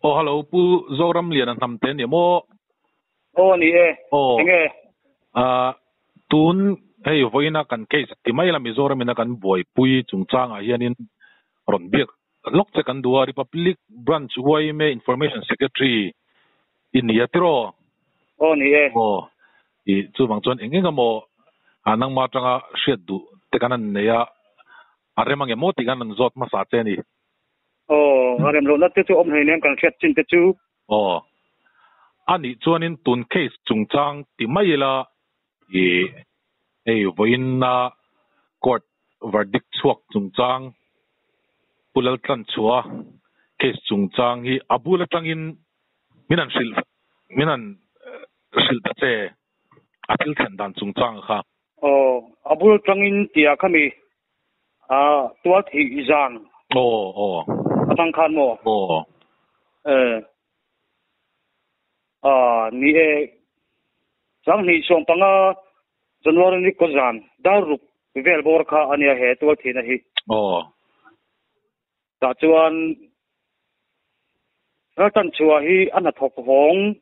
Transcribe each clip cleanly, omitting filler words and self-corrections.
Aw hello Pu Zoramliana Hnamte ania maw? Aw ni e. Aw. Enge? Ah tun hei vawiina kan case ti mai la Mizoram ina kan buaipui chungchangah hianin rawn biak lawk che kan duh a, Republic Branch yma Information Secretary i ni a tiraw? Aw ni e. Aw i chuvang chuan eng eng emaw ah nangmah atanga hriat duh te kan han nei a, a rem ange maw tih kan han zawt hmasa che a ni. Aw, a rem lohna te chu awm hlei nen kan hriat chin te chu. Aw, a nih chuanin tun case chungchang ti mai ila i hei vawiinna court verdict chhuak chungchang Pu Laltlanchhuah case chungchang hi a bul atangin min han hrilh min han hrilh ta che a thil thlen dan chungchang kha. Aw, a bul atangin tia khami A tual thih zan. Aw aw. Atang khan maw? Aw. E. A ni e. Sanghnih 15 January ni kaw zan dar ruk vel bawr kha a nia he tual thihna hi. Aw. Tah chuan Laltanchhuah hi a hnathawk hawng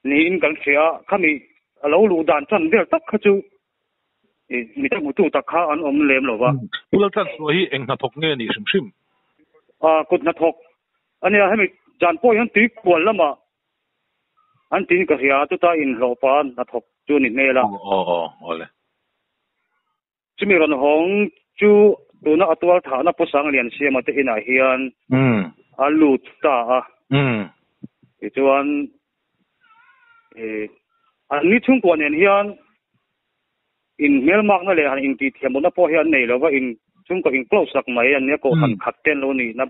niin kan hria a, khami a lo luh dan chan vel tak kha chu mi te hmutu tak kha an awm lem lo va. Pu Laltanchhuah hi eng hnathawk nge nih hrim hrim? Kut hnathawk a nia, hemi zan pawh hian tui kual lamah an tiin ka hria a, chuta inhlawhpa hnathawk chu a ni hmel a. Aw aw awle. Chumi rawn hawng chu tuna a tual thahna Pu Sangliansiama te inah hian a lut ta a. Tichuan an ni chhungkua nen hian in hmelmakna leh han intihthiamlohna pawh hi an nei lo va, in chhungkaw in close sak mai an nia, kohhran khat te an lo nihna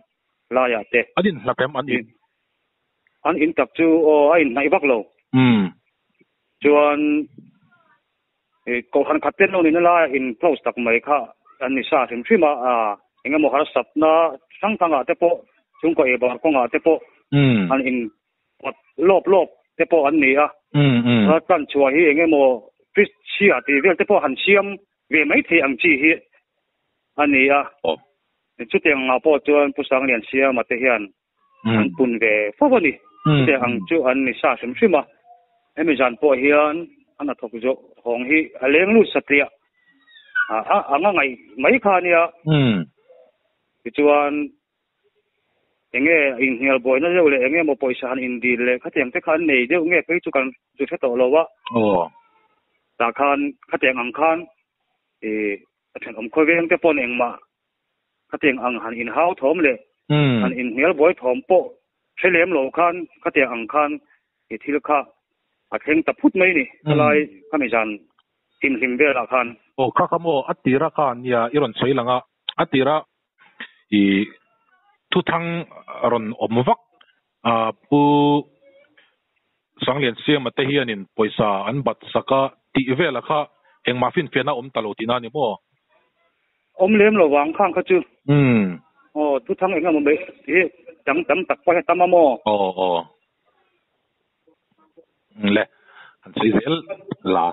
laiah te. An inhlat em an in? An in tak chu aw a inhnaih vak lo. Chuan Kohhran khat te lo nihna laia in close tak mai kha an ni sa hrim hrim a, eng emaw harsatna hrang hrangah te pawh chhungkaw ei bar kawngah te pawh an in pawt lawp lawp te pawh an ni a, tan chhuah hi eng emaw fridge chhia tih vel te pawh han siam ve mai thei ang chi hi a ni a, chutiang angah pawh chuan Pu Sangliansiama te hian an pun ve fo a ni. Chutiang ang chu an ni sa hrim hrim a. Hemi zan pawh hian a hnathawk zawh hawng hi a leng lut satliah a anga ngaih mai kha a nia. Tichuan enge inhnial buaina deuh leh enge maw pawisa han indil leh khatiang te kha an nei deuh nge phei chu kan zu hre tawh lo a. Tah khan khatiang ang khan ih a thenawm khawveng te pawn engmah Khatiang ang han inhau thawm leh han inhnial buai thawm pawh hre lem lo khan khatiang ang khan i thil kha a thleng ta phut mai ni khalai khami zan hlimhlim velah khan. Aw kha kha maw a tira kha nia i rawn sawi lang a, a tira i thuthang rawn awm vak a Pu Sangliansiama te hianin pawisa an bat sak a tih velah kha engmah finfiahna awm ta lo tihna a ni maw? Awm lem lo vang khang kha chu. Aw, thuthang eng emaw mai hi dang tam tak pawh hi a tam a maw? Aw, aw. Le, han sawi zel la.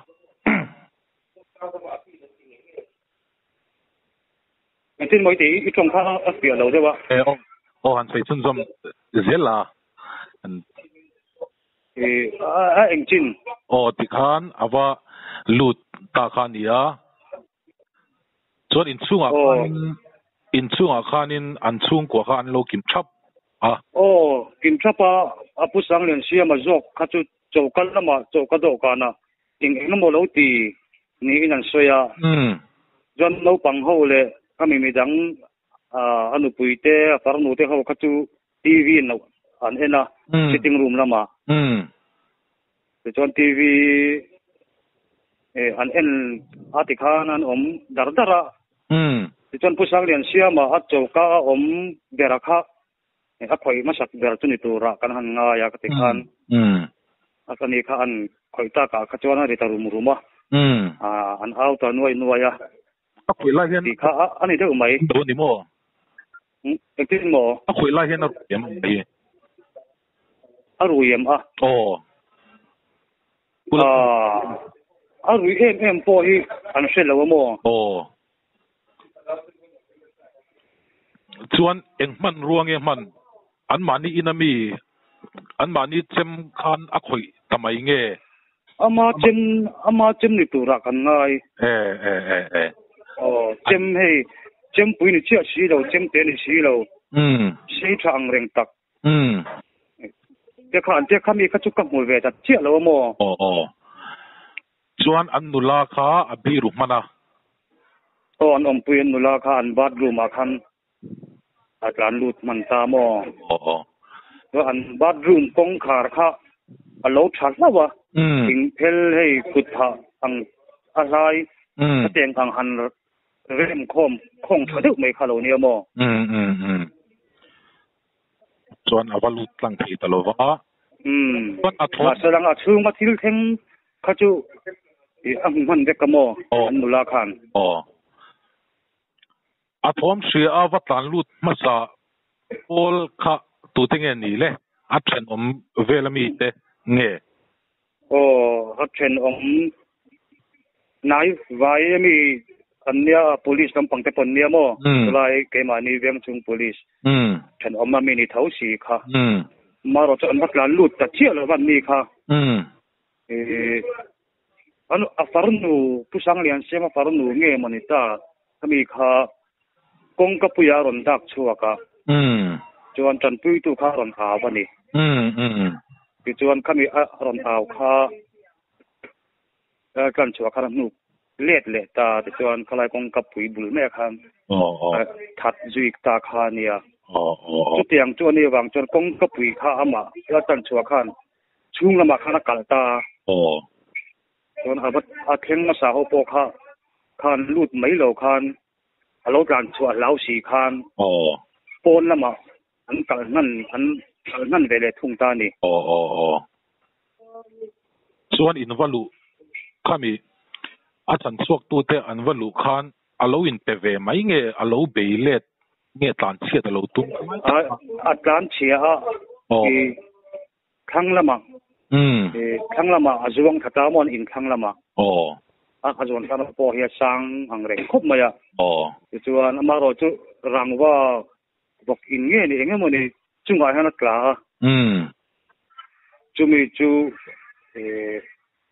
Engtin maw i tih i tawng kha a fiah lo deuh a. E aw, aw han sawi chhunzawm zel la. E a engchin? Aw tikhan a va lut ta kha a ni a. Chuan inchhungah khanin inchhungah khanin an chhungkua kha an lo kim thap a. Aw, kim thap a, a Pu Sangliansiama zawk kha chu choka lamah choka dawhkanah Eng eng emaw lo ti niin an sawi a, chuan naupang ho leh ka mi midang a nupui te a farnu te ho kha chu TV in lo an en a sitting room lamah. Tichuan TV an en a tikhan an awm dar dar a, tichuan Pu Sangliansiama a choka a awm ber a kha A khawih hmasak ber chu ni turah kan han ngai a ka ti khan a ka ni kha an khawih takah kha chuan a ri ta rum rum a, an au ta nuai nuai a. A khawih lai hian tih kha a ni deuh mai. Do ni maw? Engtin maw? A khawih lai hian a rui em a hi? A rui em a? Aw. A rui em em pawh hi an hre lo a maw? Aw. Chuan eng hmanrua nge hman An mahni in ami an mahni chem khan a khawih ta mai nge? Ama chem ama chem ni turah kan ngai. E e e e. Aw chem hei chempui ni chiah si lo chemte ni si lo. Umm. Sei tha ang reng tak. Umm. Te kha an te kha mi kha chu ka hmu ve ta chiah lo a maw? Aw aw. Chuan an nula kha a biru hman a. Aw an awmpui an nula kha an bathroom ah khan a tlan lut hman ta maw? Aw aw. Chuan an bathroom kawngkhar kha a lo tha hlauh a. Umm. Thing phel hei kut phah ang a hlai Umm. Khatiang ang han rem khawm khawng tha deuh mai kha lo nia maw? Umm umm umm. Chuan a va lut tlang thei ta lo va. Umm. Chuan a thawn. Mahse lang a chhunga thil thleng kha chu i a hmu hman vek a maw? Aw. An nula khan. Aw. A thawm hria a va tlan lut hmasa pawl kha tute nge ni le? A thenawm vel ami te nge? Aw, a thenawm hnai vai ami an nia police lampang te pawh an nia maw? Chulai keimahni veng chung police thenawm ami ni tho si kha. Marawh chu an va tlan lut ta chiah lo va an ni kha. An a farnu Pu Sangliansiama farnu nge maw ni ta ami kha kawngka puia a rawn dak chhuak a, chuan tanpuitu kha a rawn au a ni. Tichuan khami a rawn au kha tlan chhuah khan a hnuk let leh ta tichuan khalai kawngka pui bul maiah khan that zui ta kha a nia. Chutiang chu a nih avang chuan kawngka pui kha amah la tlan chhuah khan Chhung lamah khan a kalh ta a. Aw. Chuan a va a thleng hmasa ho pawh kha khan lut mai lo khan a lo tlan chhuah hlau si khan Aw. pawn lamah an kalh hnan an kalh hnan ve leh thung ta a ni. Aw aw aw. Chuan in va luh khami a chan chhuak tute an va luh khan a lo in pe ve mai nge a lo bei let nge tlan chhiat a lo tum mai tak a. A tlan chhia a Aw. i Thlang lamah thlang lamah a zuang tha ta maw an in thlang lamah a zuan thlang lam pawh hi a sang ang reng khawp mai a. Tichuan amaherawh chu rangva vawk in nge ni eng emaw ni chungah hian a tla a. Chumi chu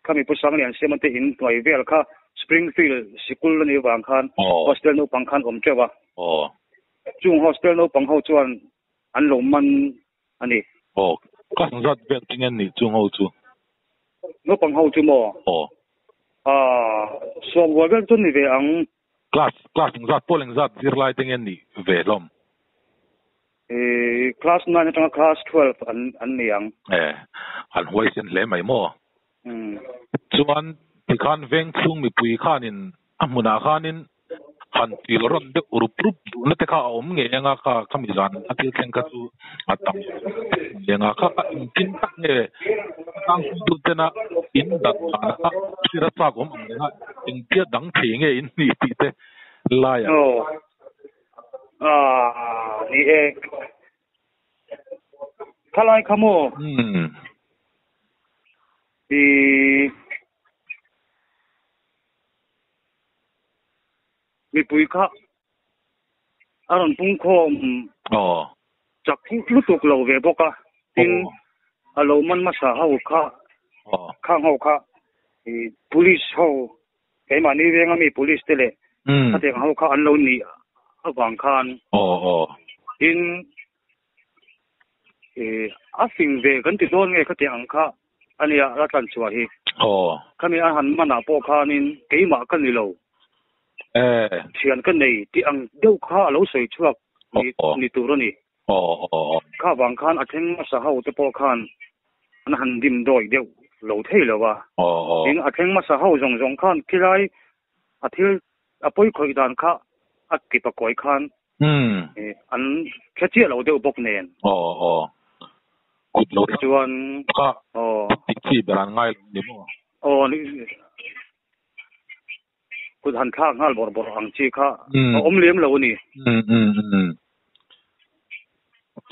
khami Pu Sanglian Siama te in hnuai vel kha Springfield sikul a nih vang khan hostel naupang khan awm teuh a. Chung hostel naupang ho chuan an lo man a ni. Aw, ka hmu zat vel teng en nih chung ho chu. Naupang ho chu maw? Aw. Aaa, sawm rual vel chu ni ve ang. Class, class engzat pawl engzat zirlai teng en nih ve hlawm? Ih, class nine atanga class 12 an an ni ang. E, an huaisen hle mai maw? Umm. Chuan tikhan veng chhung mipui khanin a hmunah khanin Han feel rawn deuh rup rup duhna te kha a awm ngei anga kha khami zan a thil thleng kha chu a tam ngei anga kha kha engtin tak nge tlang hruaitu tena in dan dan kha thlir a chak awm ang renga engtia dang thei nge in nih tih te lai ah. Aw ah ni e khalai kha maw? Umm. I Mipui kha a rawn pungkhawm chak lutuk lo ve bawk a, tin a lo man hmasa ho kha khang ho kha police ho keimahni venga mi police te leh khatiang ho kha an lo nih avang khan tin A fing ve kan ti dawn nge khatiang ang kha a nia la tlan chhuah hi. Khami a han manah pawh khanin keimah ka ni lo. Thian ka nei tih ang deuh kha a lo sawi chhuak ni tur a ni. Kha vang khan a thleng hmasa ho te pawh khan an han dim dawi deuh lo thei lo a. Tin, a thleng hmasa ho zawng zawng khan khilai a thil a pawi khawih dan kha a kip a kawi khan an hre chiah lo deuh bawk nen. Aw aw. Kut lo chuan kha tih chi ber an ngai lo ni maw? Aw ni kut han thlak nghal bawrh bawrh ang chi kha a awm lem lo a ni.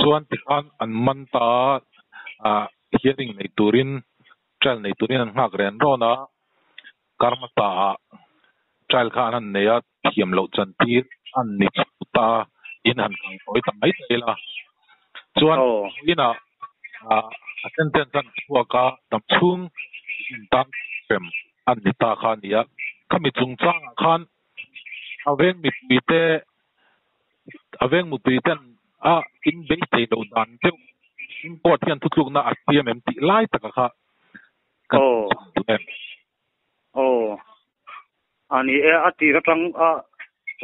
Chuan tikhan an man ta a hearing nei turin trial nei turin an nghak ren rawn a. Karma ta ah trial kha an han nei a, thiam loh chan tir an ni chho ta a, in han kang tawi ta mai thei la. Chuan ina a sentence an chhuak a dam chhung in tan hrem an ni ta kha a ni a. Khami chungchangah khan a veng mipui te a veng mipui ten a in beisei loh dan deuh in court hian thutlukna a siam em tih lai taka kha kan duh em? Aw, a ni e, a tir atang a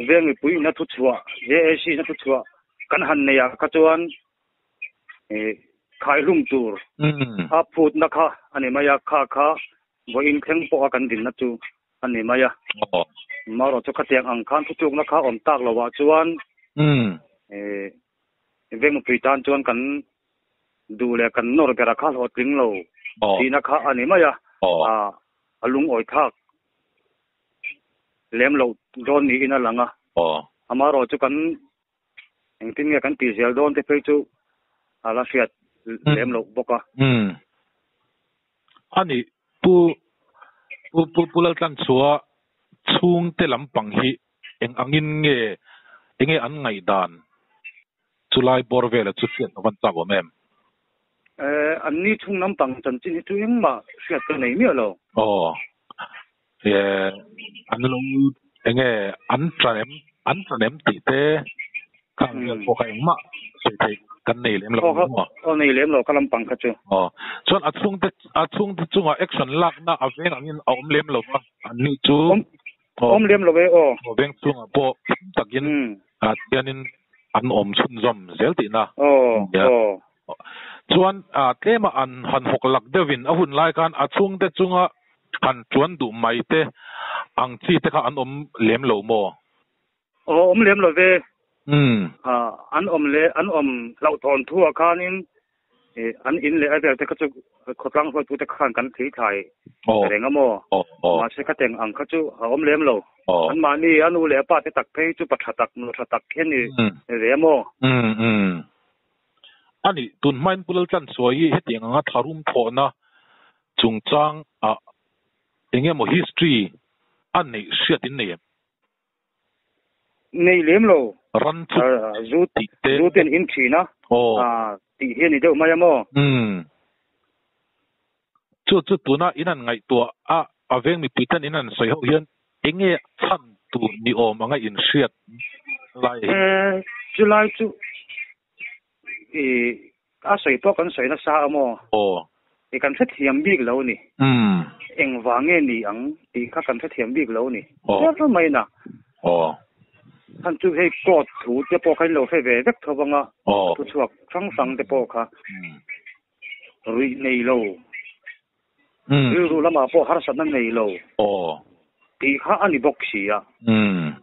veng mipui in a thu chhuah, JAC in a thu chhuah kan han nei ah kha chuan khaihlum tur a phutna kha a ni mai a, kha kha vawiin thleng pawh a kan dinna chu a ni mai a. Marawh chu khatiang ang khan thutlukna kha awm tak lo ah chuan veng mipui tan chuan kan duh leh kan nawr ber a kha hlawhtling lo tihna kha a ni mai a, a lungawi thlak lem loh dawn niin a lang a. Amaherawh chu kan engtin nge kan tih zel dawn te phei chu a la hriat lem loh bawk a. A ni, Pu Pu Pu Laltlanchhua chhungte lampang hi Eng angin nge enge an ngaihdan chulai bawr vela chu hriat a van chak awm em? Eh, an ni chhung lampang chanchin hi chu engmah hriat ka nei miah lo. Aw, eh, an lo enge an tan em, an tan em tih te kha ang vel pawh kha engmah sawi theih kan nei lem lo ang maw? Aw, nei lem lo ka lampang kha chu. Aw, chuan a chhungte a chhungte chungah action lakna a veng angin a awm lem lo va, an ni chu. Awm lem lo e aw. Veng chungah pawh him takin tianin an awm chhunzawm zel tihna nia. Chuan tlema an han hawk lak deuhin a hun lai khan a chhungte chunga han tuan duh mai te ang chi te kha an awm lem lo maw? Aw awm lem lo ve. An awm leh an awm hlauhthawn thu ah khanin an in leh a vel te kha chu khawtlang hruaitu te khan kan thei thlai reng a maw? Mahse kha teng ang kha chu a awm lem lo. An mahni a nu leh a pa te tak phei chu pa tha tak nu tha tak hi a ni ve a maw? A nih, tun hmain Pu Laltlansuai hi hetiang anga tharum thawhna chungchang ah eng emaw history a neih hriat in nei em? Nei lem lo. Ran chu zu tih te. Zu ten in thin a. Aw. Tih hi a ni deuh mai a maw? Umm. Chu chu tuna in an ngaihtuah a, a veng mipui ten in an sawi ho hian enge a chhan tur ni awm anga in hriat lai hi? Eh, chulai chu i a sawi pawh kan sawi nasa a maw? Aw. I kan hrethiam bik lo ni. Umm. Engvang nge ni ang tih kha kan hrethiam bik lo ni. Aw. Ber mai na. Aw. Khan chu hei court thu te pawh kha in lo hre ve vek tho vang a. Aw. Thu chhuak hrang hrang te pawh kha. Umm. Ruih nei lo. Umm. Rilru lamah pawh harsatna nei lo. Aw. Tih kha a ni bawk si a. Umm.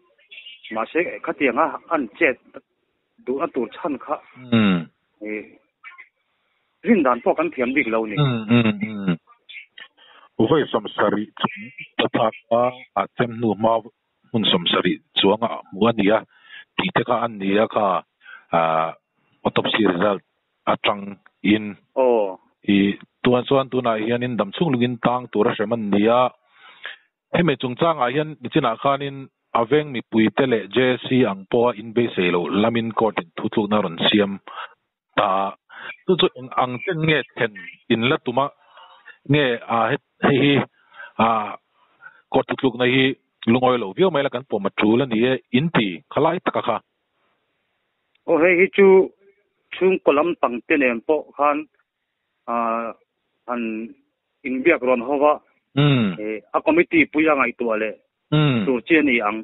Mahse khatianga an chet Duhna tur chhan kha rin dan pawh kan thiam bik lo ni. Vawi 70 chung ta thlak a, a chem hnu hma hmun 70 chuang a hmu a ni a tih te kha a ni a kha autopsy result atang in i tuan chuan tunah hianin damchhung lungin tang tur a hrem a ni a. Hemi chungchangah hian nichinah khanin a veng mipuite leh JSC ang pawha inbeisei loh lamin court in thutlukna rawn siam ta a, chu chu eng ang chen nge thlen in la tum a nge hei hi court thutlukna hi lungawi lo viau mai la kan pawm a tul a ni e in ti khalai taka kha. Aw hei hi chu chhungkaw lampang te nen pawh khan an inbiak rawn ho va, a committee pui a ngaihtuah leh tur chi a ni ang.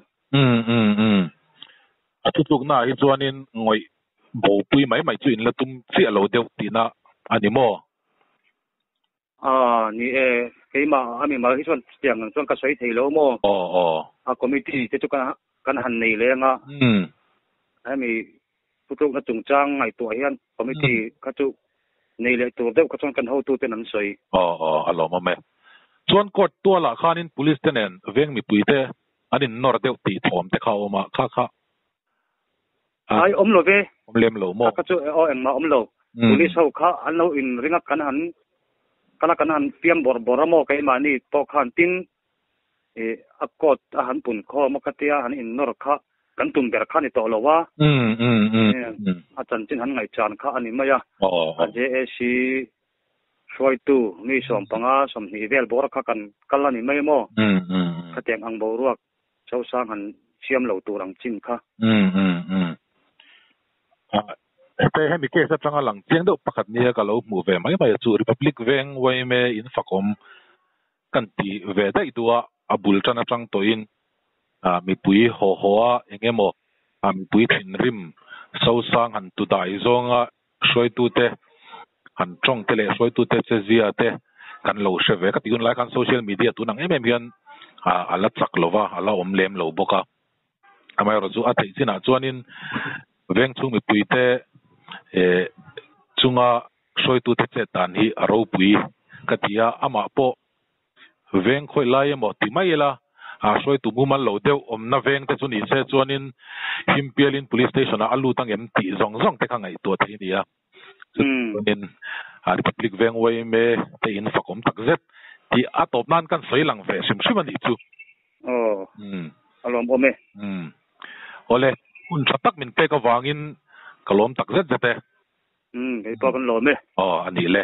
A thutlukna ah hi chuanin ngawih bopui mai mai chu in la tum chiah lo deuh tihna a ni maw? Ni e, keimah a mimal hi chuan chutiang ang chuan ka sawi thei lo maw? A committee te chu kan han nei leng a, hemi Thutlukna chungchang ngaihtuah hian committee kha chu nei leh tur deuh kha chuan kan hotuten an sawi. Aw aw a lawmawm e. Chuan court tualah khanin police te nen veng mipui te an in nawr deuh tih thawm te kha a awm a, kha kha a Ai awm lo ve. Awm lem lo maw? Kha kha chu aw engmah awm lo. Police ho kha an lo in ring a kan han kal a kan han fiam bawrh bawrh a maw keimahni pawh khan tin a court a han pun khawm a khatia han in nawr kha. kan tum ber kha ni tawh lo a. A chanchin han ngaihchan kha a ni mai a. A JAC hruaitu mi 15, 20 vel bawr kha kan kal a ni mai maw? Khatiang ang boruak sosang han siam lo tur ang chin kha. Hete hemi case atanga lang chiang deuh pakhat nia ka lo hmuh ve mai mai a chu Republic Veng yma in fakawm kan ti ve daih duh a, a bul tan atang tawhin mipui haw haw a eng emaw mipui thinrim sosang han tu dai zawnga hruaitute han tawng te leh hruaitute che zia te kan lo hre ve. Ka tih hun lai khan social media tun ang em em hian a la chak lova, a la awm lem lo bawk a. Amaherawhchu a theih chinah chuanin veng chhung mipuite chunga hruaitute chet dan hi a ropui ka ti a, amah pawh veng khawih lai emaw ti mai ila hruaitu mumal lo deuh awmna veng te chu ni se chuanin Himpialin Police Station ah a lut ang em tih zawng zawng te kha ngaihtuah thei a ni a. Chutin Republic Veng yma te in fakawm tak zet tih a tawp nan kan sawi lang ve hrim hrim a nih chu. Aw, a lawm awm e. Awle, hun tha tak min pek avangin ka lawm tak zet zet e. Kei pawh kan lawm e. Aw, a nih le.